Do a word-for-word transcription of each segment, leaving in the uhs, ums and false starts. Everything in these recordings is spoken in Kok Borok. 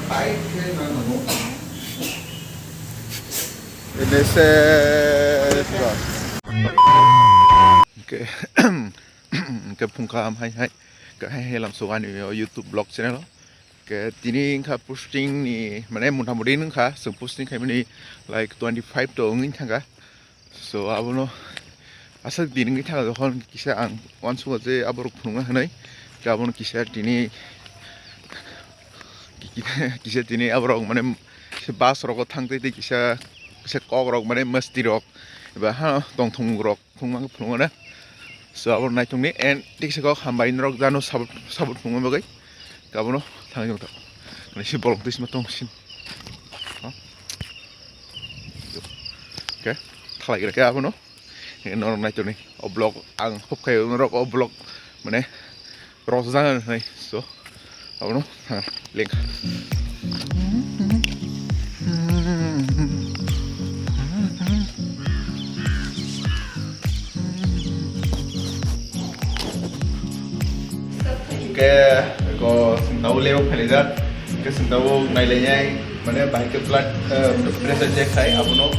Tight khe nang nango. Ini se, okay. Hwnkhe phungkha ham hai hai, hwnkhe hai hai lamsok ani o YouTube vlog channel o. Hwnkhe tini wngkha posting ni, mane, mota moti wngkha, chwng posting khaimani, like, twenty five to wngwi thangkha. So, abono aswk din wngwi thangkha, jokhon kisa ang uansukha je aborok phunukna hwnwi, hwnkhe abono kisa tini, kisa tini aborok, mane, se bus rogo thang twi twi kisa, kisa kok rok, mane, masti rok, eba ha tongthong rok. Phunukma khe phunukmano. So, abo naithokni and tiksa kok hambai norok jano support, support phunukma bagwi. Abono thangwi tongthok. Mane si bolong twisma tong sin. Ha? Okay. Thalai gra khe abono. Norok naithokni. O vlog ang hop khai norok o vlog mane rojak jana hinwi. So, abono, ha, lengkha. Hwnkhe, eko, chwng tabuk leo phalijak. Hwnkhe, chwng tabuk nailainai, mane, bahai khe blood, eh, pressure check khai, abono.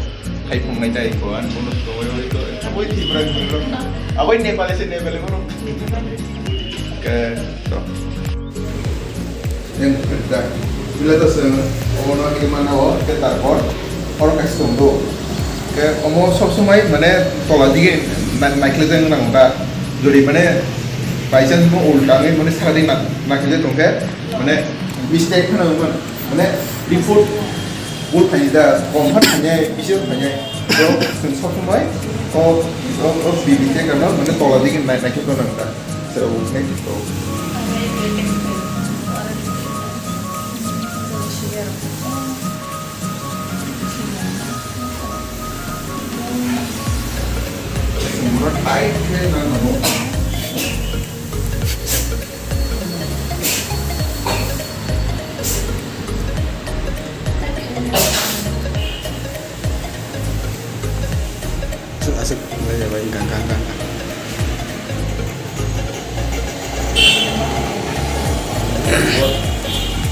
Khai phungnai tai ko, ani bono soi oi ko, aboi Tripura ni borok na, aboi Nepali se Nepali borok. Ke, so. Yang kerja, bila to se, omo no higi mana o, ke tarpor, oro kaisa tong do. Ke omo sob somoi mane tola dige na-, naikhle jeng nang ta, jodi mane by chance mo ulta ngai mane sara di na-, naikhle tong khe, mane mistake khana mane. Mane report bul phainai da, confirm phainai, bising phainai. So, chwng sob somoi o, o, o B B check ano mane tola digi nai, naikhe to nang da. So, thank you, so. Tight khe nang nango. Asik, asik, bai, bai, bai, gangka, gangka.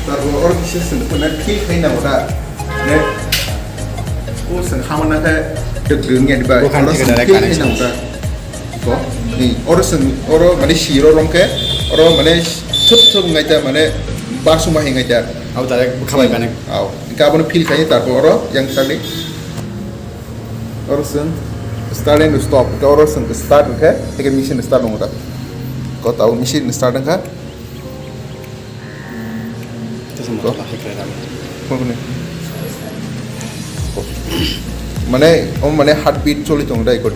Tarbo oro kisa sengkhe na feel khai na wada. Ne, o seng hamana khe degdeg ya diba. Bukan oro seng direct feel khai na connection. Wada. Ko, ni, oro seng, oro mane siro rom khe, oro mane thup thup ngai ta mane basuma hingai ta. Abo direct khabai connect. Au, ka abono feel khai tarbo oro yang sani. Oro seng start and stop. Oro seng start khe, teke machine start nung ta. Ko tau machine start kha. Mane, o mane heartbeat choli tong dai kot.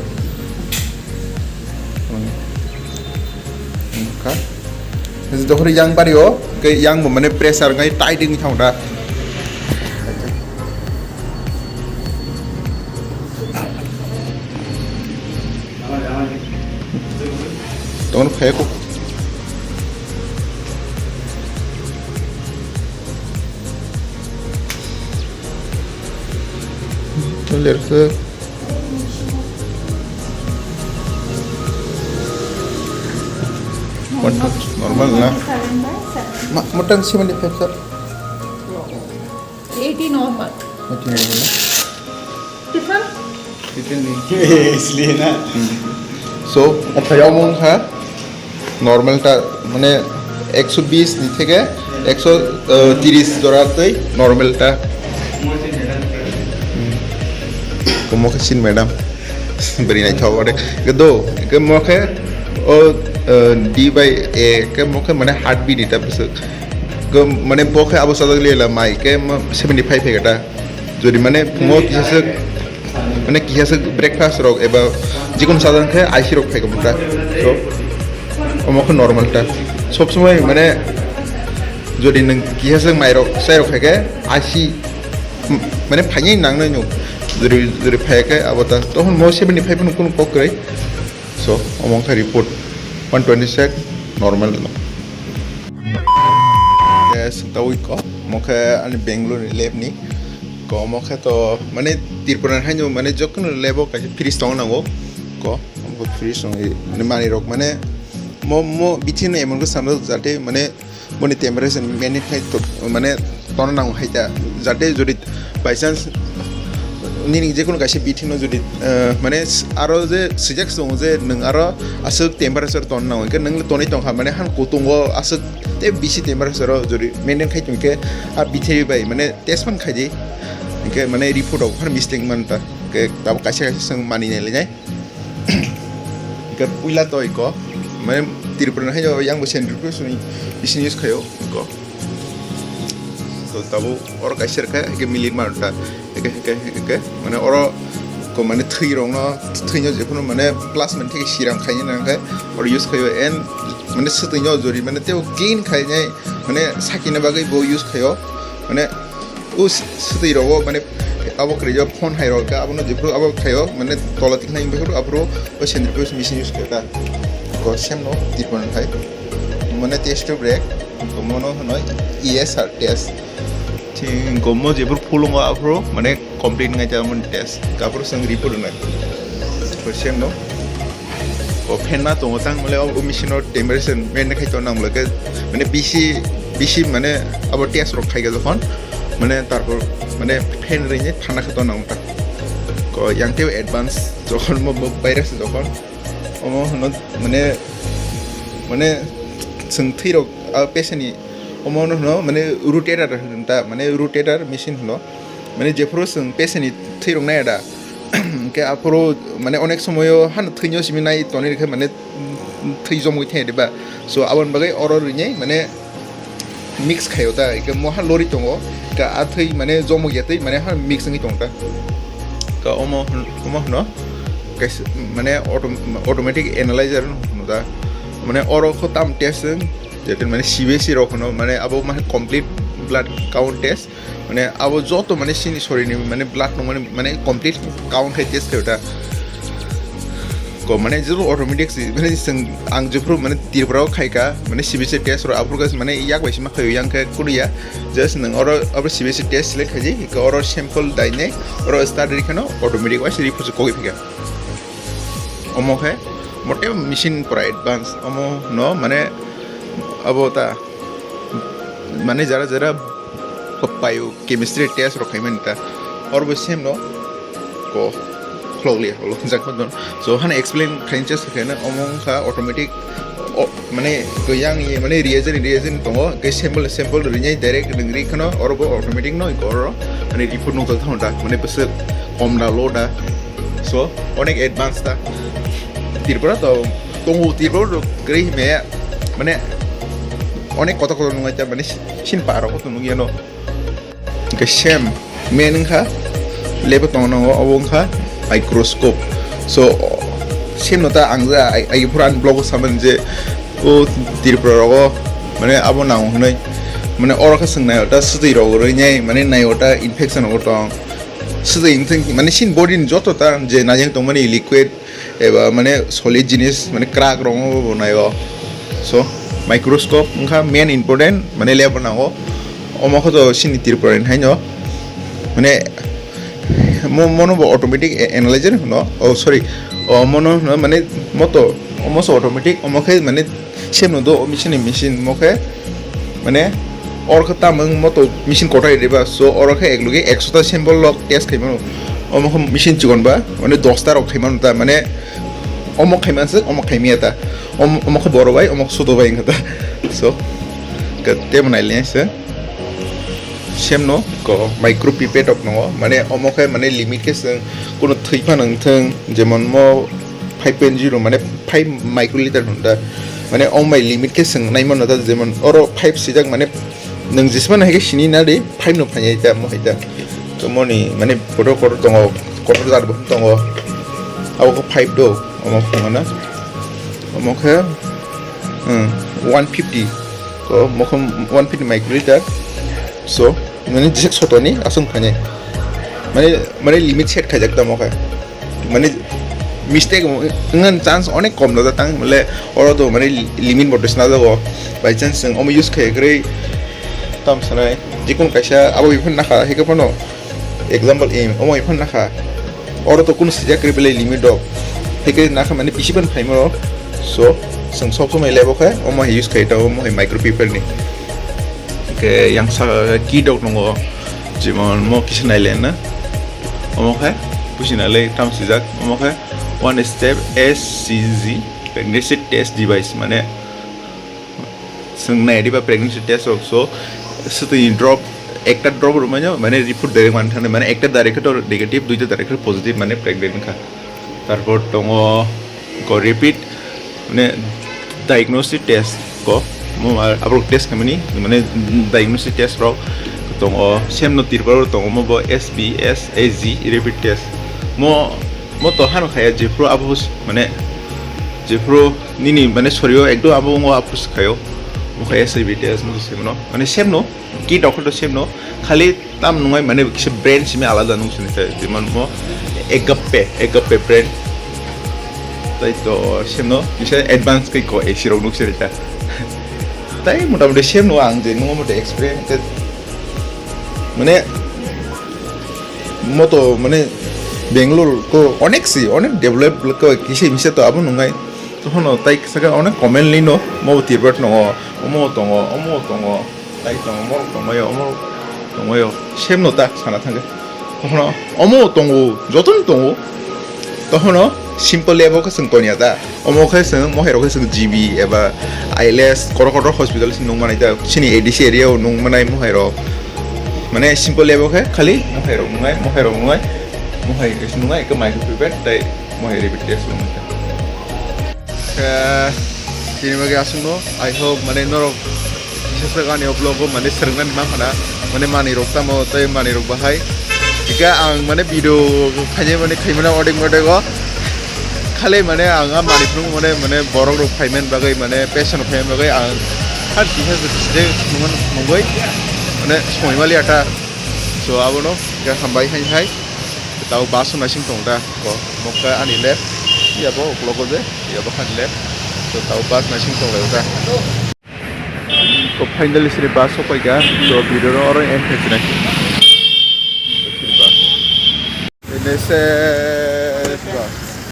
Ka? Dohori yang bari o, ke yang bo mane pressure ngai tight ni thang da. Tong phai ko. Ler ke. Normal na. Ma-, mutton seventy five sir. Eighty normal. Eighty normal na? Tiffin? Tiffin ni. Asli na. So, apa yang mau ha? Normal ta, mane, ekso bis ni theke ekso tiris jora tei normal ta. Komo khe sin madam. Beri nai thok ore. Ke do, ke mo khe o, eh, D by A, ke mo khe mane heartbeat ni ta bwswk. Ke mane bo khe abo sajak lela mai, ke mo seventy five he ta. Jodi mane phungo kisa se, mane kisa se breakfast rok eba jikun sajak khe aisi rok phai khe ta. So, omo khe normal ta. Sob somoi mane jodi nwng kisa se mai rok, sai rok phai khe aisi M-, mane phainai nangnai no. Jori, jori phai khe abo ta. Tohon mo seventy five no kunu kok kwrwi. So, omo wngkha report. One twenty six normal no. Yes, ta week ko. Mo khe ani Bangalore ni lab ni. Ko mo khe to, mane Tripura ni haino, mane jokkon lab o kaisa fridge tong nango. Ko, mo fridge tong, mane mani rok, mane mo, mo bithi no emon ko samjak jate, mane Boni temperature maintain khai to, mane tono nango hai ta, jate jodi by chance nini je kono kaisa bithi no jodi, eh, mane aro je sijak tongo je nwng aro aswk temperature tono nango, hwnkhe nwng tonwi tongkha, mane han kutungo aswk te bisi temperature o jodi maintain khai tongkhe, a bithi bai mane test phan khai di, hwnkhe mane report rok phan mistake man ta, hwnkhe tabuk kaisa kaisa chwng mani nai lai nai. Hwnkhe puila to iko, mane Tripura ni haino yang bo Central Press ni bisi news khaio iko. To tabuk oro kaisa rwkha, hwnkhe milik ma rwkha. Hwnkhe, hwnkhe, hwnkhe, mane oro ko mane thwi rokno, thwino jephuru mane plus mane theke siram khaina nangkhe oro use khaio, and mane swtwino jori mane tebo clean khainai, mane sakina bagwi bo use khaio, mane o s-, swtwi rogo mane abo kwrwi phone hai rok abono jephuru abo khaio mane tola tikna hinwi phuru aphuru o Central Press machine use khaio ta. Ko same no Tripura ni khai mane test tube rack, ko mono hwnwi E S R test. Thing ko mo jephuru phulungo aphuru mane complete ngai ta mon test. Aphuru swng report nai. Ko same no. O fan ma tongo tang mole o machine o temperature maintain khai to nang mole ke mane bisi bisi mane abo test rok khai ga jokhon mane tarpor mane fan rinye thanda khe to nang ta. Ko yang teo advance jokhon mo mo virus jokhon omo hwno mane mane chwng thwi rok a patient ni omo hwno mane rotator hwn ta mane rotator machine hwno. Mane jephuru chwng patient ni thwi rok nai da, hwnkhe aphuru mane onek somoyo hano thwino simi nai tonwi rwkhe mane thwi jomogwi thangya diba. So aboni bagwi oro rinai mane mix khaio ta, hwnkhe moha lori tongo, hwnkhe a thwi mane jomogya twi mane ha mix wngwi tongo ta. Ka omo hwn-, omo hwno kaisa mane autom-, automatic analyzer hwno ta. Mane oro kho tam test wng, jeto mane C B C rok hwno mane abo mane complete blood count test. Mane abo joto mane chini sorini mane blood nung mane, mane complete count khai test khai ta. Ko mane jebo automatic si mane seng ang jephru mane Tripura o khai ka mane C B C test ro aphuru ka mane yak bai sima khayo yang khe kudu ya. Just nang oro abo C B C test select khaji ka oro sample dai ne oro start ri khano automatic wise report kogwi phika. Omo khe mote machine pura advance omo no mane abo ta mane jara jara biochemistry test rok khaimani ta oro bo same no ko khlokliya holo jakma don. So hana explain khain chest khaina omo wngkha automatic o mane ko yang ye mane reagent reagent tongo ke sample sample rinai direct ring ri khano oro bo automatic no ko oro mane report nukjak thangta mane bwswk kom da lo da. So onek advance ta Tripura to tongo Tripura to kwrwi hime mane onek kotor kotor nungai ta mane sin paro kotor nungya no. Hwnkhe same main wngkha lebo tongo nango obo wngkha microscope. So same no ta ang ja ai ai phura ani blog o samani je o Tripura rogo mane abo nango hwnwi mane oro khe swng naio ta swtwi rok rwinai mane naio ta infection rok tong swtwi wngthang mane sin body ni joto ta je najeng tongmani liquid eba mane solid jinis mane crack rok bo naio. So microscope wngkha main important mane lebo nango omo kho to sini Tripura ni haino mane mo mono bo automatic analyzer no oh sorry o mono hwno mane moto omo so automatic omo khe mane same no do machine machine mo khe mane or khe tamung moto machine kotai riba so oro khe eklogi ekshota sample log test khaimano omo khe machine chikon ba mane dosta rok khaimano ta mane omo khaiman se omo khaimiya ta omo khe boro bai omo khe sodo bai wngkha ta so temo naile se same no ko micro pipette rok no mane omo khe mane limit khe se kono thwi phano wngthang jemon mo five point zero mane five microliter hwn ta mane o mai limit khe swng nai mano ta jemon oro five swijak mane nwng jismano hai khe sini na di five no phainai ta mo hai ta to moni mane kotor kotor tongo kotor jar bo tongo abo khe five do omo phungo na omo khe hmm, one fifty ko mo khe one fifty microliter so mane jisik sotoni aswng phainai mane mane limit set khaijak ta mo khe mane mistake wngna chance onek kom da tang mole oro do mane limit moto sna jago by chance chwng omo use khai kwrwi tam sanai jikun kaisa abo biphan nakha hike phano example em omo biphan nakha oro to kun sijak kwrwi belai limit dok hike nakha mane bisi ban phaimo so chwng sob somoi lebo khe omo hai use khai ta omo hai micro paper ni Ke yang saka key dok nungo, jemon mo kisa nailen na. Omo khe busi nailai tam sijak, omo khe one step S C G, pregnancy test device, mane swng nai diba pregnancy test rok, so swtwi drop, ekta drop rwmanya mane report direct man thani, mane ekta direct khe to negative, duita direct khe positive, mane pregnant kha. Tarpor tongo ko repeat, mane diagnostic test ko, mo ma-, aborok test khamani, mane diagnostic test rok tongo, same no tirpal tongo, mo bo S B S A G repeat test. Mo, mo to hano khaya jephru abo hus-, mane jephru nini mane sorio ekdom abo ngo apus khayo, mo khaya S B test mo se mano, mane same no. Key doctor to same no, khali tam nungai mane kisa brand simi alada nung sini khe, jemon mo Agape, Agape brand. Tai to same no, kisa advance kai ko A C rok nung sini ta. Tai mota moti same no ang je nungo mota experience te, mane moto mane Bangalore ko onek si, onek develop ko kisa misa to abo nungai. To hono tai saka onek comment lino, mo tirbat no, omo tongo, omo tongo. Tai tongo, omorok tongmaio, omorok tongmaio. Same no ta sana thangkhe. Tohono omo tongo, jotono tongo. Tohono simple level khe chwng tonya ta. Omo khe chwng, mohairok khe chwng G B eba I L S, kotor kotor hospital se nung manai ta. Chini A D C area o nung manai mohairok. Mane simple level khe khali mohairok nungai, mohairok nungai. Mohai nungai, ekhe mai khe private, tai mohai repeat test nung manai ta. Khe tini bagwi aswkno, I hope, mane, norok biseswk ani o vlog o, mane, swrwngna nima khana, mane, manwi rok tamo tei manwi rok bahai. Hika ang, mane, video khainai, mane, khaimano odek modek o. Khali, mane, ang a manwi phunuk, mane, mane, borok rok phaiman bagwi, mane, patient rok phaiman bagwi ang har kisa se kisa nungma nungwi, mane, somoi mali ata. So, abono, hika hambai hai hai. Tao bus naising tong da. Ko, mokha ani left, iya bo uklogo je, iya bo khani left. So, tao bus naising tong lai da. Ko finally sini bus sopai ga, so video no oro end khai sinai. Sini bus. Ini se